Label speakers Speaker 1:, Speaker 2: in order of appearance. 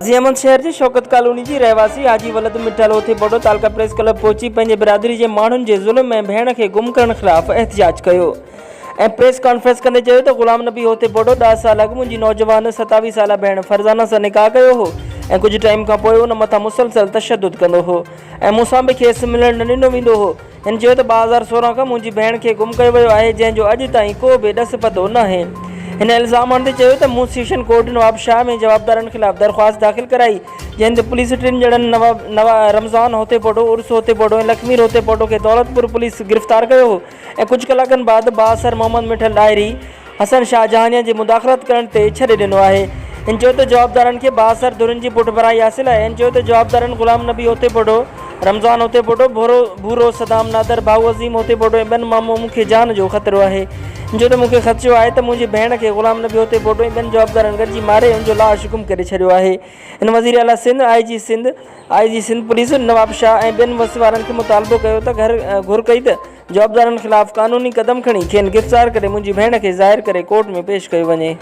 Speaker 1: غازي احمد شهر جي شوڪت ڪالوني جي رهواسي حاجي ولد مٺل هوٿي پوٽو تعلقه پريس ڪلب پهچي پنهنجي برادري جي ماڻهن جي ظلم ۽ ڀيڻ کي گم ڪرڻ خلاف احتجاج ڪيو ۽ پريس ڪانفرنس ڪندي چيو ته غلام نبي هوٿي پوٽو ڏهه سال اڳ منهنجي نوجوان 27 سالا ڀيڻ فرزانه سان نڪاح ڪيو هو ۽ ڪجهه ٽائيم کانپوء ان مٿان مسلسل تشدد ڪندو هو ۽ مون سان به کيس ملڻ نه ڏنو ويندو هو. هن چيو ته 2016 کان منهنجي ڀيڻ کي گم ڪيو ويو آهي جنهن جو اڄ تائين ڪو به ڏس پتو ناهي. هن الزام هڻندي چيو ته مون سيشن ڪورٽ نوابشاهه ۾ جوابدارن خلاف درخواست داخل ڪرائي جنهن تي پوليس ٽن ڄڻن رمضان هوتيپوٽو، عرس هوتيپوٽو ۽ لکمير هوتيپوٽو کي دولتپور پوليس گرفتار ڪيو هو ۽ ڪجهه ڪلاڪن بعد بااثر محمد مٺل ڏاهري حسن شاهه جهانيان جي مداخلت ڪرڻ تي ڇڏي ڏنو آهي. هن چيو ته جوابدارن کي بااثر ڌرين جي پٺڀرائي حاصل آهي. هن چيو ته جوابدارن غلام نبي هوتيپوٽو، رمضان هوتيپوٽو، ڀورو ڀورو، صدام نادر، ڀائو عظيم هوتيپوٽو ۽ ٻين مان مون کي جان جو خطرو آهي. هن چيو ته مون کي خدشو آهي ته منهنجي ڀيڻ کي غلام نبي هوتيپوٽو ۽ ٻين جوابدارن گڏجي ماري ان جو لاش گم ڪري ڇڏيو آهي. هن وزيراعليٰ Sindh, I G Sindh, I G Sindh police, Nawabshah ۽ ٻين وس وارن کي مطالبو ڪيو ته گهر گهر ڪئي ته جوابدارن خلاف قانوني قدم کڻي کين گرفتار ڪري منهنجي ڀيڻ کي ظاهر ڪري ڪورٽ ۾ پيش ڪيو وڃي.